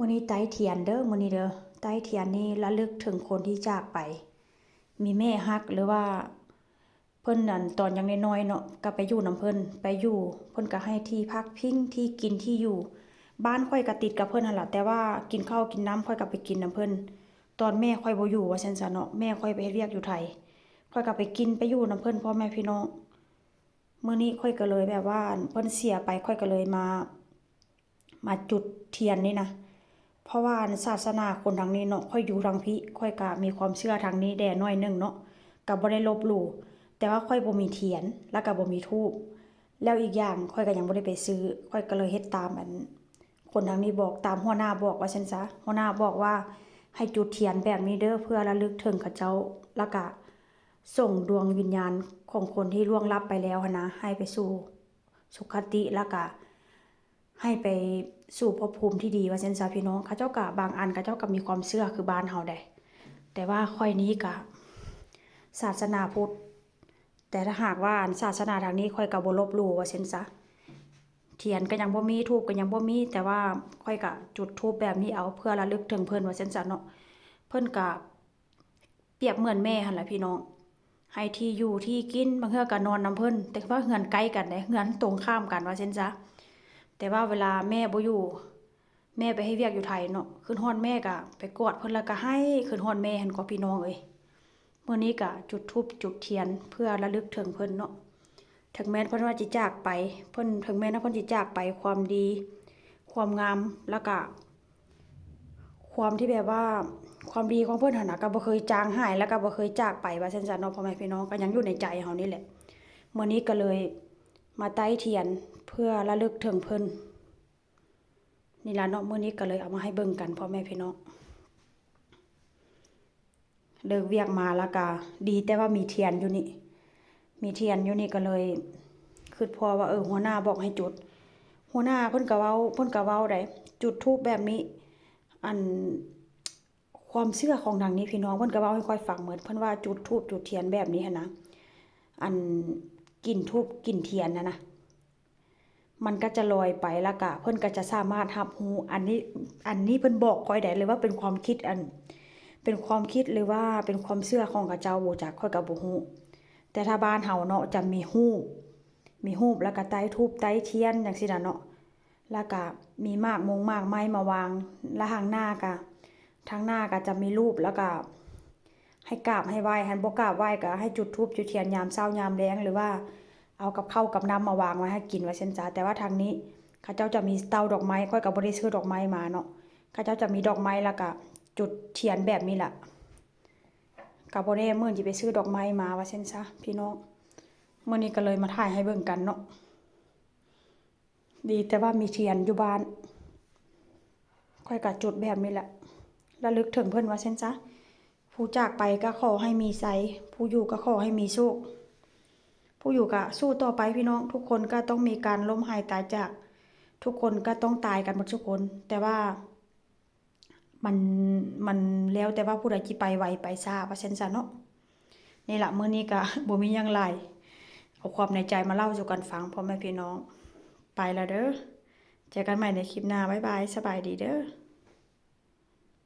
ມື້ນີ້ໄຕ້ທຽນເດີ ມື້ນີ້ເດີ ໄຕ້ທຽນນີ້ລະລຶກເຖິງຄົນທີ່ຈາກໄປ. ມີແມ່ຮັກ ຫຼືວ່າເພິ່ນນັ້ນ ຕອນຍັງນ້ອຍໆເນາະ ກໍໄປຢູ່ນຳເພິ່ນ ໄປຢູ່ ເພິ່ນກໍໃຫ້ທີ່ພັກພິງ ທີ່ກິນ ທີ່ຢູ່. ບ້ານຂ້ອຍກໍຕິດກັບເພິ່ນຫັ້ນລະ ແຕ່ວ່າກິນເຂົ້າກິນນ້ຳ ຂ້ອຍກໍໄປກິນນຳເພິ່ນ ຕອນແມ່ຂ້ອຍບໍ່ຢູ່ ວ່າຊັ້ນຊະເນາະ. ແມ່ຂ້ອຍໄປເຮັດວຽກຢູ່ໄທ ຂ້ອຍກໍໄປກິນ ໄປຢູ່ນຳເພິ່ນ ພໍ່ແມ່ພີ່ນ້ອງ. ມື້ນີ້ຂ້ອຍກໍເລີຍແບບວ່າ ເພິ່ນເສຍໄປ ຂ້ອຍກໍເລີຍມາ ມາຈຸດທຽນນີ້ນະ ເພາະວ່າອັນສາສະໜາຄົນທາງນີ້ເນາະ ຂ້ອຍຢູ່ທາງພີ້ ຂ້ອຍກະມີຄວາມເຊື່ອທາງນີ້ແດ່ໜ້ອຍໜຶ່ງເນາະ ກະບໍ່ໄດ້ລົບຫຼູ່ ແຕ່ວ່າຂ້ອຍບໍ່ມີທຽນ ແລ້ວກະບໍ່ມີທູບ. ແລ້ວອີກຢ່າງຂ້ອຍກະຍັງບໍ່ໄດ້ໄປຊື້ ຂ້ອຍກະເລີຍເຮັດຕາມອັນຄົນທາງນີ້ບອກ ຕາມຫົວໜ້າບອກວ່າຊັ້ນຊະ. ຫົວໜ້າບອກວ່າໃຫ້ຈຸດທຽນແບບນີ້ເດີ ເພື່ອລະລຶກເຖິງເຂົາເຈົ້າ ແລ້ວກະສົ່ງດວງວິນຍານຂອງຄົນທີ່ລ່ວງລັບໄປແລ້ວຫັ້ນນະ ໃຫ້ໄປສູ່ສຸຄະຕິ ແລ້ວກະ ໃຫ້ໄປສູ່ພົບພູມທີ່ດີວ່າຊັ້ນຊະພີ່ນ້ອງ. ເຂົາເຈົ້າກະ ບາງອັນເຂົາເຈົ້າກະມີຄວາມເຊື່ອຄືບ້ານເຮົາໃດ ແຕ່ວ່າຂ້ອຍນີ້ກະສາສະໜາພຸດ ແຕ່ຖ້າຫາກວ່າອັນສາສະໜາທາງນີ້ຂ້ອຍກະບໍ່ລົບຫຼູ່ວ່າຊັ້ນຊະ. ທຽນກະຍັງບໍ່ມີ ທູບກະຍັງບໍ່ມີ ແຕ່ວ່າຂ້ອຍກະຈຸດທູບແບບນີ້ເອົາ ເພື່ອລະລຶກເຖິງເພິ່ນວ່າຊັ້ນຊະເນາະ. ເພິ່ນກະ ປຽບເໝືອນແມ່ຫັ້ນລະພີ່ນ້ອງ ໃຫ້ທີ່ຢູ່ທີ່ກິນ ບາງເທື່ອກໍນອນນຳເພິ່ນ ແຕ່ວ່າເຮືອນໃກ້ກັນເດ້ ເຮືອນຕົງຂ້າມກັນວ່າຊັ້ນຊະ. ແຕ່ວ່າເວລາແມ່ບໍ່ຢູ່ ແມ່ໄປເຮັດວຽກຢູ່ໄທເນາະ ຄຶດຮອດແມ່ກໍໄປກອດເພິ່ນ ແລ້ວກໍໄຫ້ ຄຶດຮອດແມ່ຫັ້ນກໍ ພີ່ນ້ອງເອີຍ. ມື້ນີ້ກໍຈຸດທູບຈຸດທຽນເພື່ອລະລຶກເຖິງເພິ່ນເນາະ. ເຖິງແມ່ນເພິ່ນວ່າຊິຈາກໄປ ເພິ່ນ ເຖິງແມ່ນວ່າເພິ່ນຊິຈາກໄປ ຄວາມດີ ຄວາມງາມ ແລ້ວກະ ຄວາມທີ່ແບບວ່າ ຄວາມດີຂອງເພິ່ນຫັ້ນນະ ກໍບໍ່ເຄີຍຈາງຫາຍ ແລ້ວກໍບໍ່ເຄີຍຈາກໄປວ່າຊັ້ນຊະເນາະ ພໍ່ແມ່ພີ່ນ້ອງ ກໍຍັງຢູ່ໃນໃຈເຮົານີ້ແຫຼະ. ມື້ນີ້ກໍເລີຍມາໄຕ້ທຽນເພື່ອລະລຶກເຖິງເພິ່ນນີ້ລະເນາະ ມື້ນີ້ກໍເລີຍເອົາມາໃຫ້ເບິ່ງກັນ ພໍ່ແມ່ພີ່ນ້ອງ. ເລີກວຽກມາແລ້ວກະ ດີແຕ່ວ່າມີທຽນຢູ່ນີ້ ມີທຽນຢູ່ນີ້ ກໍເລີຍຄຶດພໍ້ວ່າ ເອີ ຫົວໜ້າບອກໃຫ້ຈຸດ ຫົວໜ້າເພິ່ນກໍເວົ້າ ເພິ່ນກໍເວົ້າໃດ ຈຸດທູບແບບນີ້ ອັນ ຄວາມເຊື່ອຂອງທາງນີ້ພີ່ນ້ອງ ເພິ່ນກໍເວົ້າໃຫ້ຂ້ອຍຟັງໝົດ ເພິ່ນວ່າຈຸດທູບຈຸດທຽນແບບນີ້ຫັ້ນນະ ອັນ ກິນທູບກິນທຽນຫັ້ນນະ ມັນກໍຈະລອຍໄປ ແລ້ວກະເພິ່ນກໍຈະສາມາດຮັບຮູ້ ອັນນີ້ ອັນນີ້ເພິ່ນບອກຂ້ອຍໃດ ຫຼືວ່າເປັນຄວາມຄິດ ອັນ ເປັນຄວາມຄິດ ຫຼືວ່າເປັນຄວາມເຊື່ອຂອງເຂົາເຈົ້າ ບໍ່ຈັກ ຂ້ອຍກໍບໍ່ຮູ້. ແຕ່ຖ້າບ້ານເຮົາເນາະ ຈະມີຮູບ ມີຮູບ ແລ້ວກະໄຕ້ທູບໄຕ້ທຽນຈັ່ງຊີ້ນະເນາະ ແລ້ວກະມີໝາກມົງໝາກໄມ້ມາວາງ ແລ້ວທາງໜ້າກະ ທາງໜ້າກະຈະມີຮູບ ແລ້ວກະ ໃຫ້ກາບໃຫ້ໄຫວ້ ຄັນບໍ່ກາບໄຫວ້ກໍໃຫ້ຈຸດທູບຈຸດທຽນຍາມເຊົ້າຍາມແລງ ຫຼືວ່າເອົາກັບເຂົ້າກັບນ້ຳມາວາງໄວ້ໃຫ້ກິນວ່າຊັ້ນຊະ. ແຕ່ວ່າທາງນີ້ເຂົາເຈົ້າຈະມີເຕົ້າດອກໄມ້ ຂ້ອຍກໍບໍ່ໄດ້ຊື້ດອກໄມ້ມາເນາະ ເຂົາເຈົ້າຈະມີດອກໄມ້ ແລ້ວກະຈຸດທຽນແບບນີ້ລະ ກໍບໍ່ແນ່ມື້ອື່ນຊິໄປຊື້ດອກໄມ້ມາວ່າຊັ້ນຊະ ພີ່ນ້ອງ. ມື້ນີ້ກໍເລີຍມາຖ່າຍໃຫ້ເບິ່ງກັນເນາະ. ດີແຕ່ວ່າມີທຽນຢູ່ບ້ານ ຂ້ອຍກໍຈຸດແບບນີ້ແຫຼະ ລະລຶກເຖິງເພິ່ນວ່າຊັ້ນຊະ. ຜູ້ຈາກໄປກໍຂໍໃຫ້ມີໄຊ ຜູ້ຢູ່ກໍຂໍໃຫ້ມີໂຊກ ຜູ້ຢູ່ກໍສູ້ຕໍ່ໄປພີ່ນ້ອງ. ທຸກຄົນກໍຕ້ອງມີການລົ້ມຫາຍຕາຍຈາກ ທຸກຄົນກໍຕ້ອງຕາຍກັນໝົດທຸກຄົນ ແຕ່ວ່າ ມັນ ມັນແລ້ວແຕ່ວ່າຜູ້ໃດຊິໄປໄວໄປຊ້າວ່າຊັ້ນຊະເນາະ. ນີ້ລະ ມື້ນີ້ກະບໍ່ມີຫຍັງຫຼາຍ ເອົາຄວາມໃນໃຈມາເລົ່າສູ່ກັນຟັງ ພໍ່ແມ່ພີ່ນ້ອງ. ໄປລະເດີ ເຈີກັນໃໝ່ໃນຄລິບໜ້າ ບາຍບາຍ ສະບາຍດີເດີ.